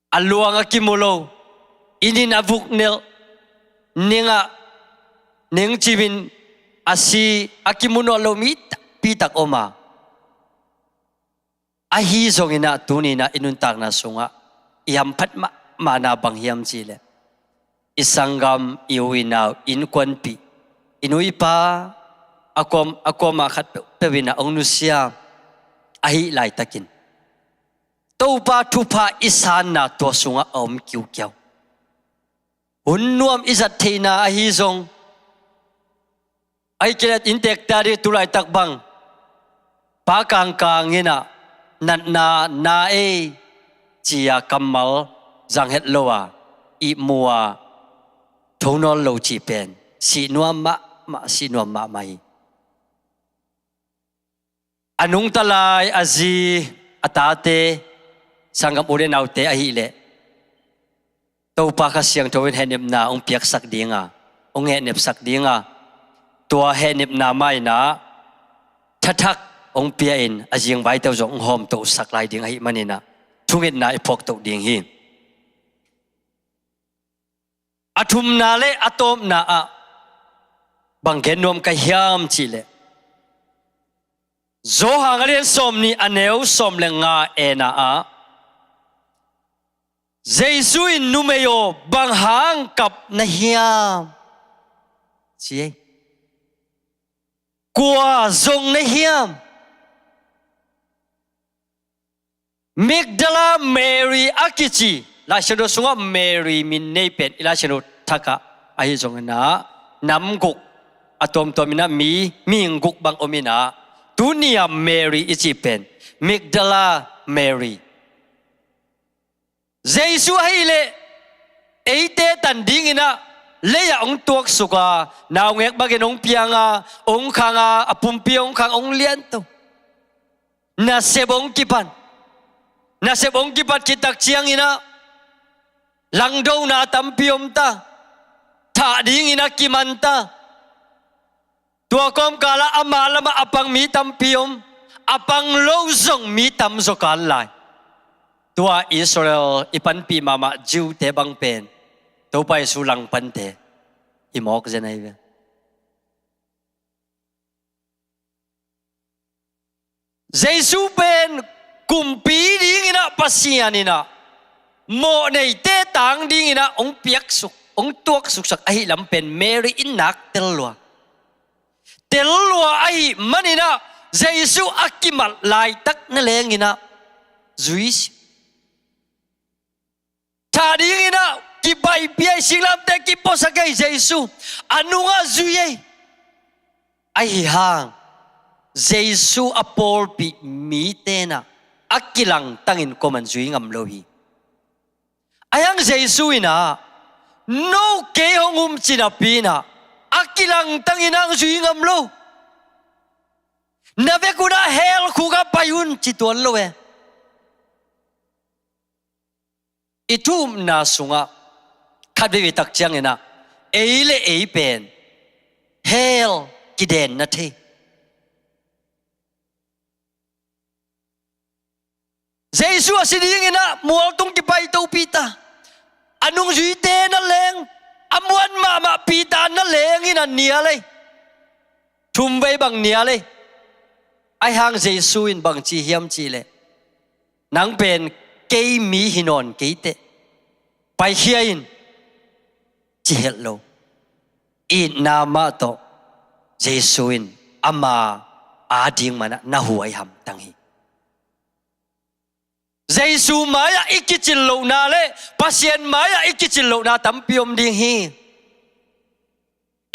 A luang a kimu lo, inn in a vuknelh, nengah nengcimin a si a kimu nawn lo mi tampi tak om a. Ahi zongin ah tuni in ah i nuntakna sungah i hamphat mahmahna bang hiam cihleh i sanggam, i u i nau, innkuanpih, i nu i pa, a kuam, a kuamah khat peuhpeuh in ah hong nusia ahih laitakin Topa thupha i sanna tua sungah a om kiukiau. Hun nuam i zat theihna ahi zong, ahi kei leh inntekte ading tulaitak bang pa kangkang in ah natna na ei ci-a kammal zang het lo a, ihmu a tho nawn lo cih pen sih nuam mahmah, sih nuam mahmah hi. A nungta lai a zi, a tate, sanggam u le naute ahih leh Topa Kha Siangtho in hehnepna hong piaksak ding a, hong hehnepsak ding a, tua hehnepna mah in ah thathak hong pia in a zingvaite uh zong hong hawmtohsak lai ding ahih manin ah thungetna i phuaktoh ding hi. A thumna le a tawpna ah bang gen nuam ka hiam cihleh, Johan a lian sawmnih a neu sawm le nga ena ah Jesu in, "Numei aw, bang hang kap na hiam?" ci ei. "Kua zong na hiam?" Magdala Mary a kici, Lai Siangtho sungah Mary min nei pen i Lai Siangtho thakah ahi zongin ah nam guk, a tuamtuam in ah mi, mihing guk bang om in ah, tuni-a Mary i cih pen Magdala Mary. Jesu ahih leh eite tan dingin ah lei-ah hong tuaksuk a, naungek bangin hong piang a, hong khang a, a pumpi hong khang, hong lianto. Nasep hong kipan, nasep hong kipat khit tak ciangin ah langdona tampi om ta, thah dingin ah kiman ta. Tua kawmkal ah amah lamah a pang mi tampi om, a pang lo zong mi tamzaw kal lai. Tua Israel i panpih mahmah Jew-te bang pen Topa Jesu langpante hi mawk zen ahi ve. Jesu pen kumpi dingin ah Pasian in ah mawhneite tang dingin ah hong piaksuk, hong tuaksuksak ahih lam pen Mary in nak tel lua. Tel lua ahih manin ah Jesu a kimat laitak na lengin ah zui si. Thah dingin ah kibaipih ei, singlamteh kipuasak ei Jesu. A nungah zui ei. Ahi hang Jesu a pawlpih mite in ah a kilangtangin kuaman zui ngam lo hi. Ahi hang Jesu in ah, "No kei hong um," ci napi in ah a kilangtangin ah hong zui ngam lo. "Na vekun ah hell khuk ah pai un," ci tuan lo e. I thu upna sungah khat veivei tak ciangin ah ei le ei pen hell kidenna thei. Jesu a si dingin ah mualtung kipaitopih ta, a nungzuite na leng, a muan mahmah Peter na lengin ah nial ei. Thumvei bang nial ei. Ahi hang Jesu in bang ci hiam cihleh, "Nang pen kei mi hi nawn kei teh, paikhia in," ci het lo. Itna mah tawh Jesu in ama ading manah na huai hamtang hi. Jesu mai-ah i kicin lohna le Pasian mai-ah i kicin lohna tampi om ding hi.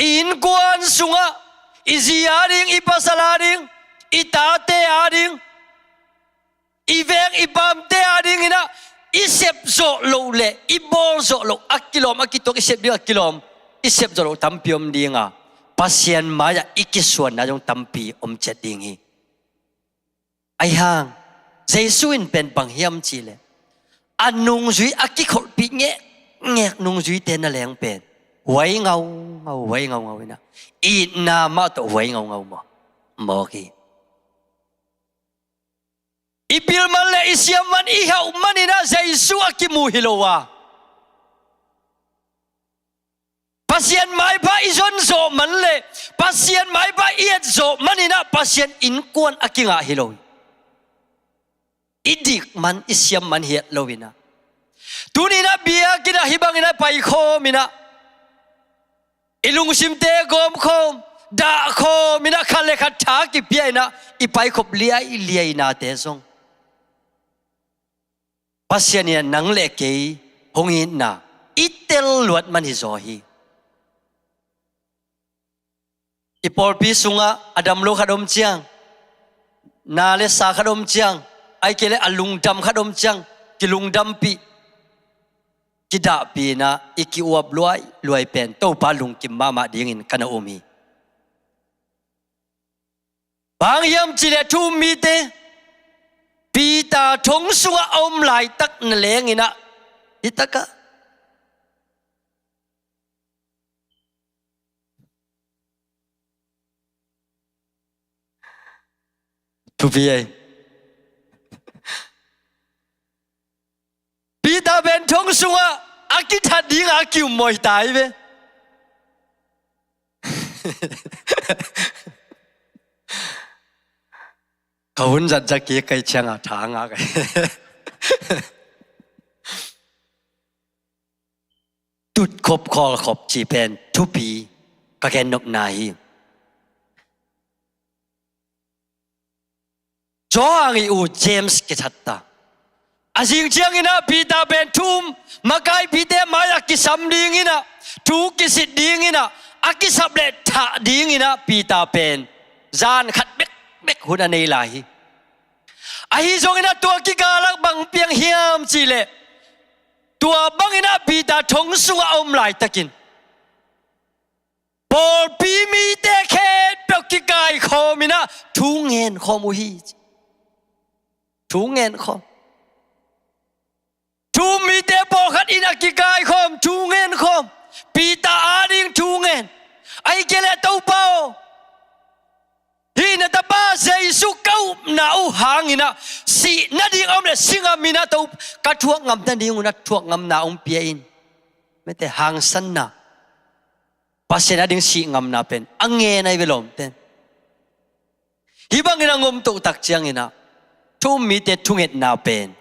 I innkuan sungah i zi ading, i pasal ading, i tate ading, i veng i pamte adinginah i sep zawh loh le i bawl zawh loh a kilawm, a kituak i sep ding a kilawm, i sep zawh loh tampi om dinga, Pasian mai-ah i kisuanna zong tampi om ciat ding hi. Ahi hang Jesu in pen bang hiam cihleh, a nungzui a kikholhpih ngekngek nungzuite na leng pen huai ngaungau, huai ngaungau inah, itna mah tawh huai ngaungau maw? Mawk hi. I pil man le i siam man, i hauh maninah Jesu a kimu hi lo a, Pasian maipha i zon zawh man le Pasian maipha i et zawh maninah Pasian innkuan a kingah hi lo hi. I dik man, i siam man hiat loinah, tuninah biakinnah hih banginah paikhawminah i lungsimte gawmkhawm, dahkhawminah khat le khat tha kipia inah i paikhop liailiainate zong Pasian inah nang le kei hong itna i tel luat man hi zaw hi. I pawlpi sungah a dam lo khat om ciang, na le sa khat om ciang, ahih kei leh a lungdam khat om ciang, kilungdampih, kidahpih inah i ki-uap luailuai pen Topa lungkim mahmah dingin ka na um hi. Bang hiam cihleh thu um mite Peter thong sungah a om laitak na lenginah, hitakah thupi ei. Peter pen thong sungah a kithat dingah a ki-um mawi ta hi ve. Ka hun zat zat kik kai ciangah tha ngah kai. Tutkhop khawlkhop cih pen thupi ka gennopna hi. Johan ii u James kithat ta. A zing cianginah Peter pen thu um, makaipite mai-ah kisam dinginah, thu kisit dinginah, a kisap le thah dinginah Peter pen zan khat bekbek hun a nei lai hi. Ahi zonginah tua kikal ah bang piang hiam cihleh, tua banginah Peter thong sungah a om laitakin pawlpi mite khempeuh kikaikhawminah thu ngenkhawm uh hi. Thu ngenkhawm. Thu um mite pawlkhat in a kikaikhawm, thu ngenkhawm. Peter ading thu ngen. Ahih kei leh Topa aw, hih na tapa Jesu ka upna uh hanginah sih nading a om leh si ngaminah Topa, ka thuak ngam nading unah thuak ngamna hong pia in. Mete hangsanna. Pasian ading sih ngamna pen a ngen ahi ve lawmten. Hih bangin a ngom tohtak cianginah thu um mite thungetna pen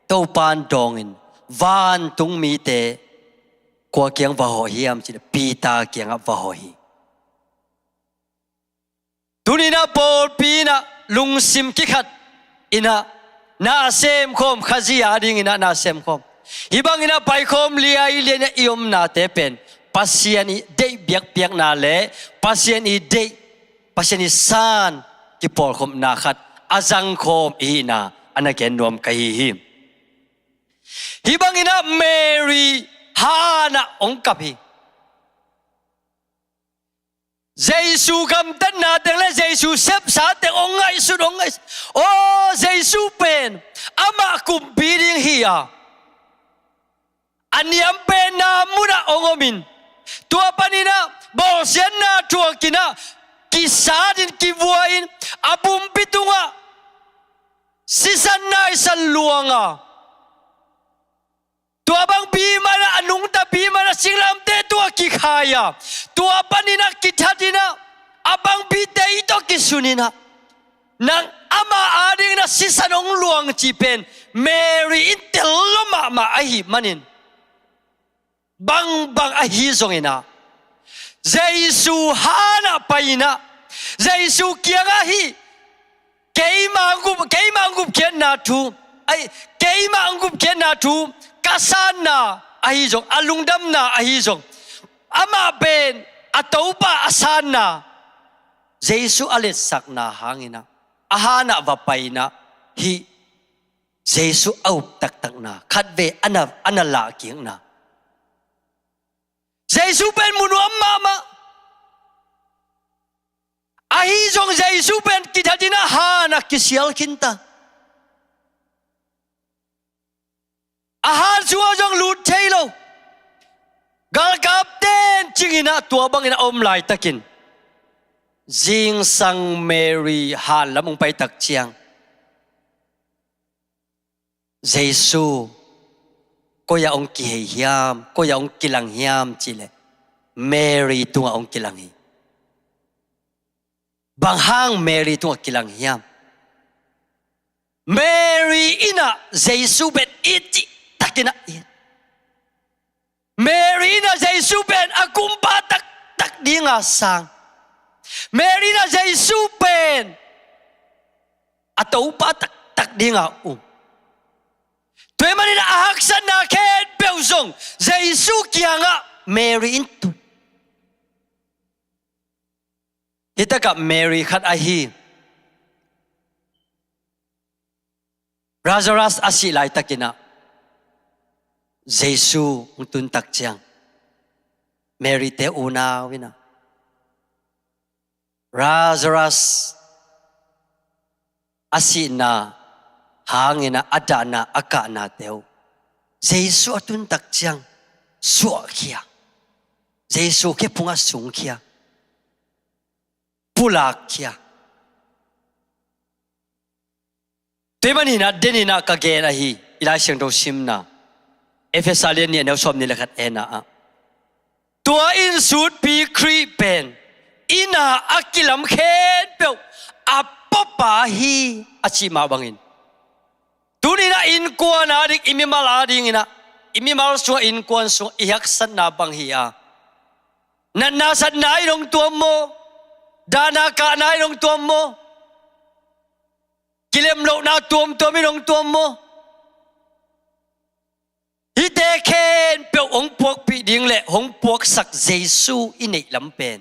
Topa in dawngin vantung mite kua kiang va hawh hiam cihleh Peter kiangah va hawh hi. Tuninah pawlpi inah lungsim kikhat inah na semkhawm, Khazih adinginah na semkhawm. Hih banginah paikhawm liailiainah i omnate pen Pasian ii deih biakpiakna le Pasian ii deih, Pasian ii san kipawlkhopna khat a zangkhawm i hihna a na gen nuam ka hi hi. Hih banginah Mary hanah hong kap hi. Jesu gamtatna teng le Jesu sepsa teng hong ngaihsut, hong ngaihsut. Aw, Jesu pen amah kumpi ding hi a, a niam pen na munah hong omin, tua paninah bawlsiatna thuakinah kisatin kivuain a pumpi tungah sisan naisan luanga, tua bangpi mah inah a nungtapi mah inah singlamteh tungah kikhai a, tua paninah kithatinah a bangpite ii tawh kisuninah nang ama adinginah sisan hong luang cih pen Mary in tel lua mahmah ahih manin, bangbang ahi zonginah Jesu hanah pai-inah, Jesu kiangah hih keima gup, keima gupkhiatna thu, ai, keima gupkhiatna thu ka sanna ahi zong, a lungdamna ahi zong, amah pen a Topa a sanna, Jesu a letsakna hanginah a hanah va pai-inah hih Jesu a up taktakna khatvei a na, a na lahkikna. Jesu pen mu nuam mahmah. Ahi zong Jesu pen kithatinah hanah kisial khinta. A han sungah zong lut thei lo. Galkapten cinginah tua bangin a om laitakin zingsang Mary hanlam hong paitak ciang, Jesu koi-ah hong kihei hiam, koi-ah hong kilang hiam cihleh Mary tungah hong kilang hi. Bang hang Mary tungah kilang hiam? Mary innah Jesu pen i cihtakinah i Mary innah Jesu pen a kumpa taktak dinga sang. Mary innah Jesu pen a Topa taktak dinga um. Tua ahih maninah a haksatna khempeuh zong Jesu kiangah Mary in tun. Hitakah Mary khat ahi Lazarus a sih laitakinah Jesu hong tuntak ciang, Mary te unau innah Lazarus a sihna hanginah a dahna a kahnate uh Jesu a tuntak ciang suahkhia, Jesu khephungah sungkhia, pulakkhia. Tua ahih maninah deninah ka gen ahi i Lai Siangtho simna Efesa lian nih a neu sawmnih le khat enna ah, tua insutpi Khrih pen i na a kilam khempeuh a puapa hi a cih mah bangin, tuninah innkuan ading, i mimal adinginah, i mimal sungah, innkuan sungah i haksatna bang hi a, natna satna in hong tuam maw, dahna kahna in hong tuam maw, kilemlohna tuamtuam in hong tuam maw? Hihte khempeuh hong puakpih ding le hong puaksak Jesu i neih lam pen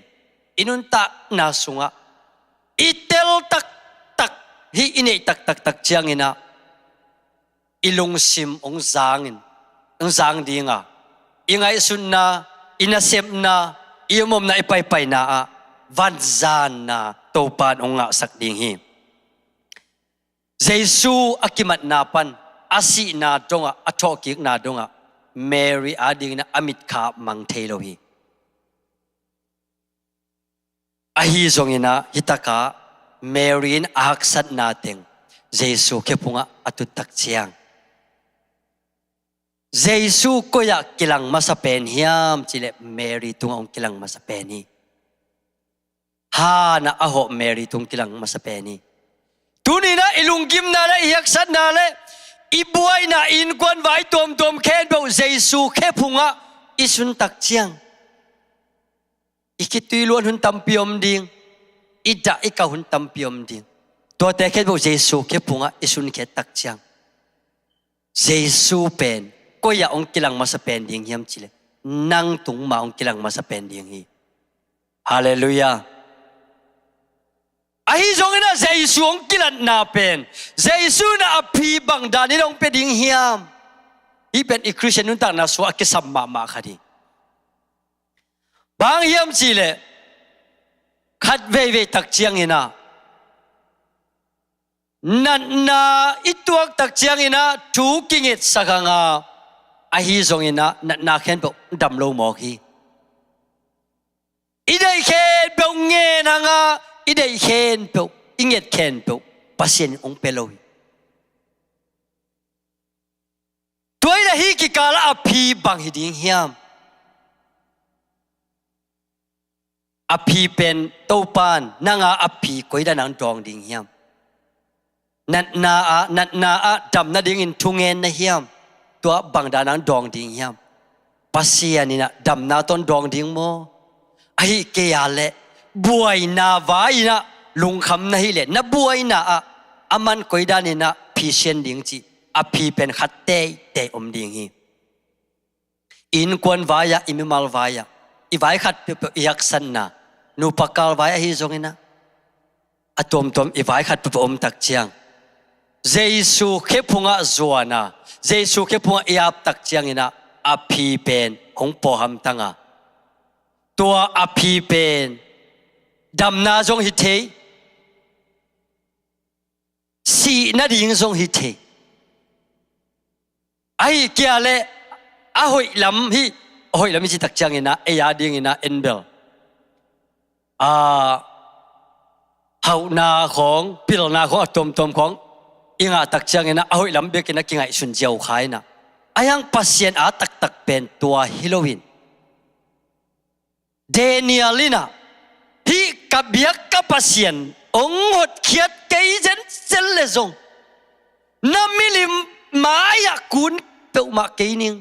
i nuntakna sungah i tel taktak, hih i neih taktaktak cianginah i lungsim hong zangin, hong zang dinga, i ngaihsutna, i nasepna, i omomna, i paipaina ah vanzanna Topa in hong ngahsak ding hi. Jesu a kimatna pan, a sihna dongah, a thawhkikna dongah Mary adinginah a mitkha mang thei lo hi. Ahi zonginah hitakah Mary in a haksatna teng Jesu khephungah a tuttak ciang, Jesu koi-ah kilang masa pen hiam cihleh Mary tungah hong kilang masa pen hi. Hanah a hawh Mary tung kilang masa pen hi. Tuninah i lunggimna le i haksatna le i buaina, i innkuan vai tuamtuam khempeuh Jesu khephungah i suntak ciang, i khitui luan hun tampi om ding, i dah i kah hun tampi om ding. Tuate khempeuh Jesu khephungah i sunkhiat tak ciang, Jesu pen koi-ah hong kilang masa pen ding hiam cihleh nang tung mah hong kilang masa pen ding hi. Halleluiah. Ahi zonginah Jesu hong kilatna pen, Jesu innah a phi bang danin hong pia ding hiam? Hih pen i Khristian nuntakna sungah a kisam mahmah khat hi. Bang hiam cihleh khat veivei tak cianginah, natna i tuak tak cianginah thu kingetsak hanga, ahi zonginah natna khempeuh dam lo mawk hi. I deih khempeuh ngen hanga, i deih khempeuh, i nget khempeuh Pasian in hong pia lo hi. Tua hi leh hih kikalah a phi bang hi ding hiam? A phi pen Topa in nanga a phi koi dan a hong dawng ding hiam? Natna ah, natna ah dam nadingin thungen na hiam? Tua bang dan a hong dawng ding hiam? Pasian innah damna tawh hong dawng ding maw? Ahi kei a leh buaina vai-in ah lungkham na hih leh na buaina ah aman koidan in ah phi sian ding cih a phi pen khat teitei om ding hi. I innkuan vai-ah, i mimal vai-ah, i vai khat peuhpeuh i haksatna, nupa kal vai ahi zongin ah, a tuamtuam i vai khat peuhpeuh om tak ciang, Jesu khephungah zuan a, Jesu khephungah i ap tak ciangin ah a phi pen hong pawhamtang a, tua a phi pen damna zong hi thei, sih nading zong hi thei. Ahi kei a leh a hoih lam hi, a hoih lam hi cih tak ciangin ah ei a dingin ah en bel, a, hauhna khawng, pilna khawng, a tuamtuam khawng i ngah tak ciangin ah a hoih lam bekin ah kingaihsun ziau kha in ah, ahi hang Pasian a taktak pen tua hi loin, Daniel in ah, hih ka biak ka Pasian hong hotkhiat kei zenzen leh zong, na milim mai-ah kun peuhmah kei ning.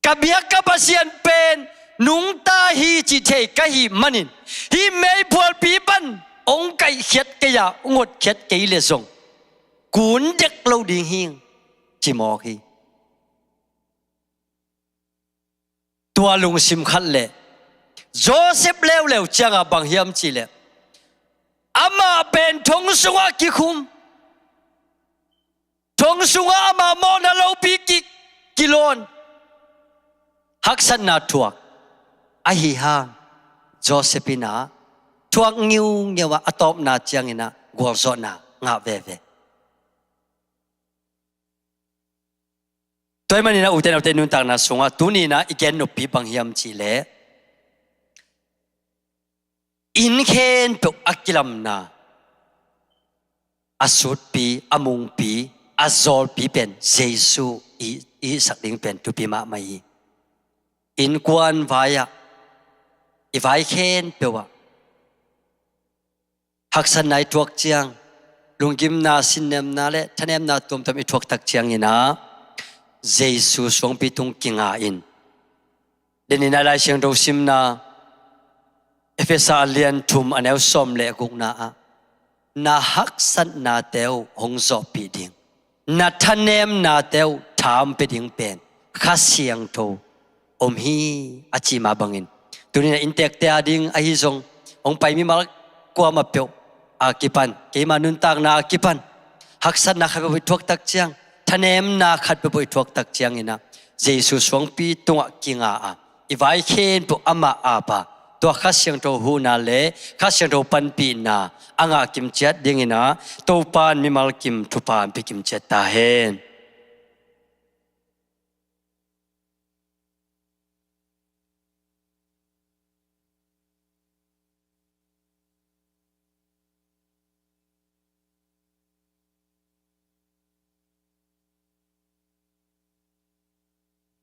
Ka biak ka Pasian pen nungta hi cih thei ka hih manin, hih meiphualpi pan hong kaihkhiat kei a, hong hotkhiat kei leh zong kun dek lo ding hi, ci mawk hi. Tua lungsim khat leh Joseph leuleu ciangah bang hiam cih leh, amah pen thong sungah kikhum, thong sungah amah mawhna lopi ki, kilawn, haksatna thuak. Ahi hang Joseph in ah thuak ngiungeu a, a tawpna ciangin ah gualzawhna ngah veve. Tua ahih manin ah ute naute nuntakna sungah tuni in ah i gen noppi bang hiam cih leh, inn khempeuh a kilamna, a sutpi, a mungpi, a zawlpi pen Jesu i, i sak ding pen thupi mahmah hi. Innkuan vai-ah, i vai khempeuh ah haksatna i thuak ciang, lunggimna, sinnemna le thanemna tuamtuam i thuak tak ciangin ah Jesu suangpi tung kinga in. Denin ah Lai Siangtho simna, Efesa a lian thum a neu sawm le gukna ah, na haksatnate uh hong zawhpih ding, na thanemnate uh tha hong pia ding pen Kha Siangtho om hi, a ci mah bangin, tuni in ah inntekte a ding ahi zong, hong pai mimal kuamah peuh a kipan, keima nuntakna a kipan, haksatna khat peuhpeuh i thuak tak ciang, thanemna khat peuhpeuh i thuak tak ciangin ah, Jesu suangpi tungah kinga a, i vai khempeuh amah ap a, tua Kha Siangtho huhna le Kha Siangtho panpihna a ngah kimciat dingin ah, Topa in mimal kim thupha hong pia kimciat ta hen.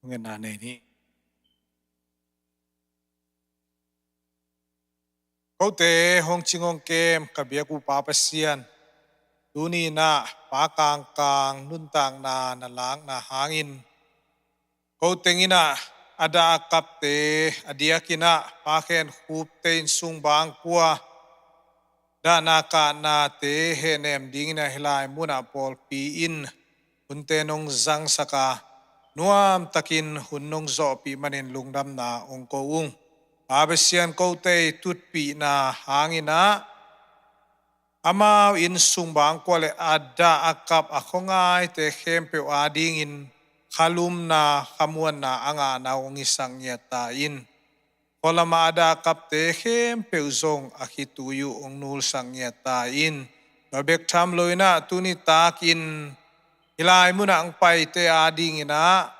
Ngetna nei ni. Kote hong cing hong kem ka biak uh Pa Pasian, tuni in ah Pa Kangkang nuntakna na lakna hangin, ko teng in ah a dah a kapte, a diakin ah Pa Khen Khupte inn sung bangkua dahna kahnate hehnem dingin ah hih lai munah pawlpi in hunte nong zangsak a, nuamtakin hun nong zawhpih manin lungdamna hong ko ung. Pa Pasian, kote i tutpihna hangin ah amau inn sung bangkua le a dah a kap a khuangaite khempeuh a dingin khalumna, khamuanna a ngahna uh hong hisak ngiat ta in. Khualam ah a dah a kapte khempeuh zong a khitui uh hong nulsak ngiat ta in. Tua bek tham loin ah tuni takin hih lai munah hong paite a dingin ah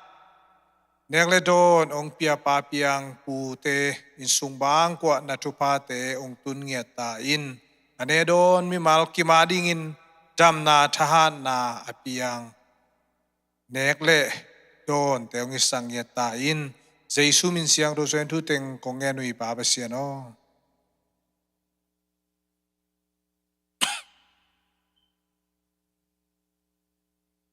nek le dawn hong pia Pa Piang, pute, inn sung bangkua na thuphate hong tun ngiat ta in. A ne dawn mimal kim a dingin damna, thahatna a piang, nek le dawnte hong hisak ngiat ta in. Jesu min siangtho suangin thu teng kong ngen uh hi, Pa Pasian aw.